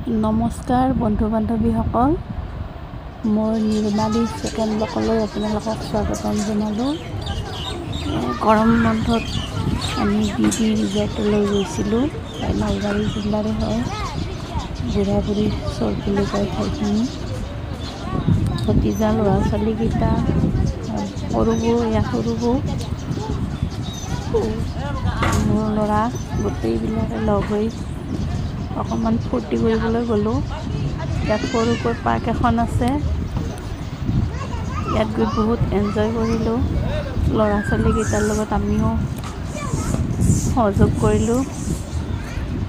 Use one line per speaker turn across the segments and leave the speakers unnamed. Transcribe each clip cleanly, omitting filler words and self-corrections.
নমস্কাৰ বন্ধু বান্ধৱীসকল, মোৰ নিৰ্মালী ছেকেণ্ড ব্লকলৈ আপোনালোকক স্বাগতম জনালোঁ। গৰম বন্ধত আমি বি বি ৰিজৰ্টলৈ গৈছিলোঁ। নলবাৰী জিলাৰে হয়, বুঢ়া বুঢ়ী চৰ বুলি কয় ঠাইখিনি। ভতিজা ল'ৰা ছোৱালীকেইটা, সৰু বৌ, এয়া সৰু বৌ, মোৰ ল'ৰা, গোটেইবিলাকে লগ হৈ অকণমান ফূৰ্তি কৰিবলৈ গ'লোঁ। ইয়াত সৰুকৈ পাৰ্ক এখন আছে, ইয়াত গৈ বহুত এনজয় কৰিলোঁ। ল'ৰা ছোৱালীকেইটাৰ লগত আমিও সহযোগ কৰিলোঁ।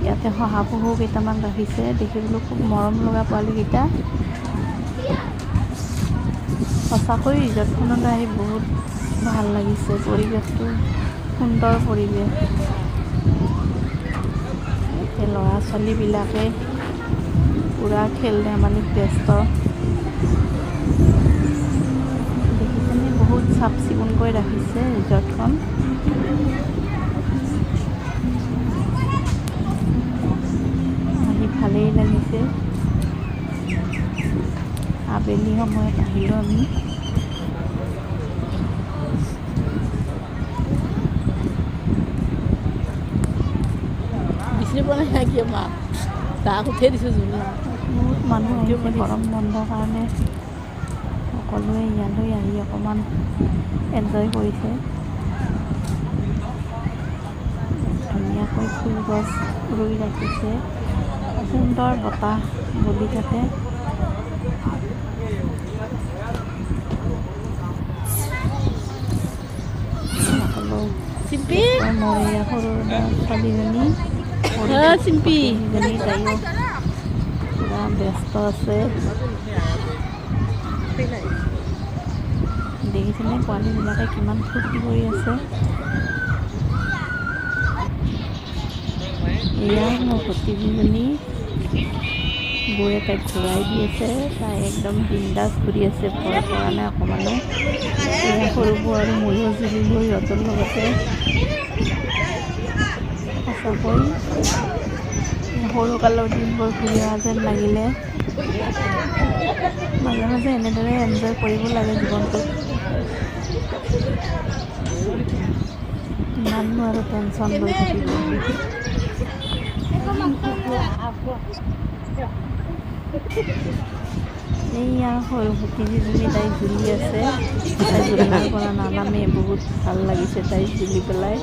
ইয়াতে শহাপহু কেইটামান ৰাখিছে, দেখিবলৈ খুব মৰম লগা পোৱালিকেইটা। সঁচাকৈ ৰিজৰ্টখনলৈ আহি বহুত ভাল লাগিছে, পৰিৱেশটো সুন্দৰ পৰিৱেশ। ইয়াতে ল'ৰা ছোৱালীবিলাকে পূৰা খেল ধেমালিত ব্যস্ত। দেখিছেনে, বহুত চাফ চিকুণকৈ ৰাখিছে ৰিজৰ্টখন। আহি ভালেই লাগিছে। আবেলি সময়ত আহিলোঁ আমি।
বিচাৰি পোৱা নাই কিয় মা তাক উঠাই দিছোঁ।
বহুত মানুহ আহিছে গৰম বন্ধৰ কাৰণে, সকলোৱে ইয়ালৈ আহি অকণমান এনজয় কৰিছে। ধুনীয়াকৈ ফুল গছ ৰুই ৰাখিছে, সুন্দৰ বতাহ বলি থাকে। সকলো মোৰ এয়া সৰু ছোৱালীজনী, চিম্পীজনী, তাইও পূৰা ব্যস্ত আছে। দেখিছেনে পোৱালীবিলাকে কিমান ফূৰ্তি কৰি আছে। এয়া মোৰ ভতিজীজনী, বৌয়ে তাইক ঘূৰাই দি আছে। তাই একদম বিন্দাছ ঘূৰি আছে, ভয় কৰা নাই অকণমানো। এয়া সৰু বৌ আৰু ময়ো জুৰিলোঁ সিহঁতৰ লগতে। সঁচাকৈ সৰুকালৰ দিনবোৰ ঘূৰি অহা যেন লাগিলে। মাজে মাজে এনেদৰে এনজয় কৰিব লাগে জীৱনটোত, কিমাননো আৰু টেনশ্যন লৈ থাকিব। এইয়া সৰু ভতিজীজনী, তাই জুলি আছে, তাই জুলিৰ পৰা নানামে। বহুত ভাল লাগিছে তাই জুলি পেলাই।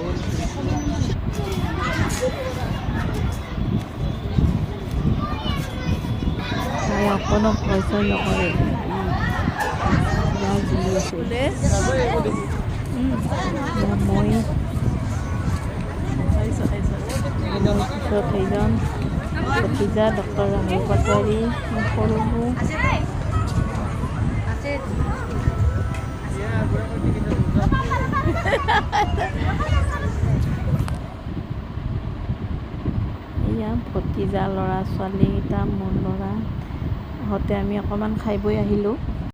তাই অকণো ভয় চয় নকৰে, পূৰা জুলি আছে। মই পিছত সেইজন ভতিজা ডক্টৰ ৰাহুল পাটোৱাৰী, সৰু বৌ। এয়া ভতিজা ল'ৰা ছোৱালীকেইটা, মোৰ ল'ৰা, আহোঁতে আমি অকণমান খাই বৈ আহিলোঁ।